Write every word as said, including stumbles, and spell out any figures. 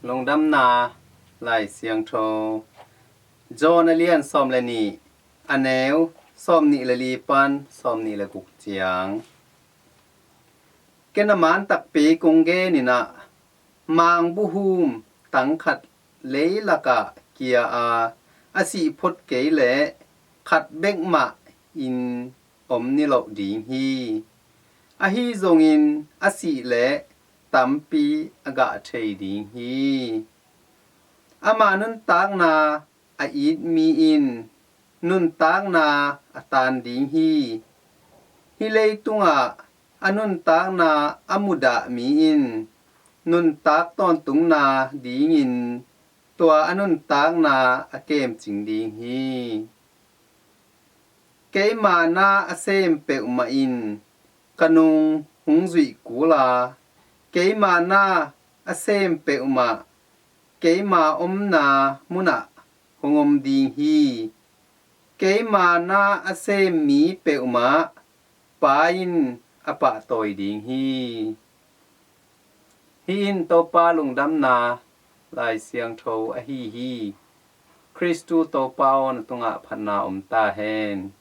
Lungdamna Lai Siangtho, John a lian sawm le nih, a neu sawm nih le li pan sawm nih le guk ciang. Ken a man takpi kong genin ah, mangbuhum tang khat leilakah kia a, a sih phot kei leh khat bek mah in om niloh ding hi. Ahi zongin a sih leh tampi a gah thei ding hi. Ama nuntakna a it mi in nuntakna a tan ding hi. Hih leitungah a nuntakna a mudah mi in nuntak tawntungna dingin tua a nuntakna a kemcing ding hi. Keima na a sem peuhmah in ka nung hong zuih kul a, keima na a sem peuhmah keima omna munah hong om ding hi. Keima na a sem mi peuhmah Pa in a pahtawi ding hi. Hih in Topa lungdamna Lai Siangtho ahi hi. Khristu Topa aw, na tungah phatna om ta hen.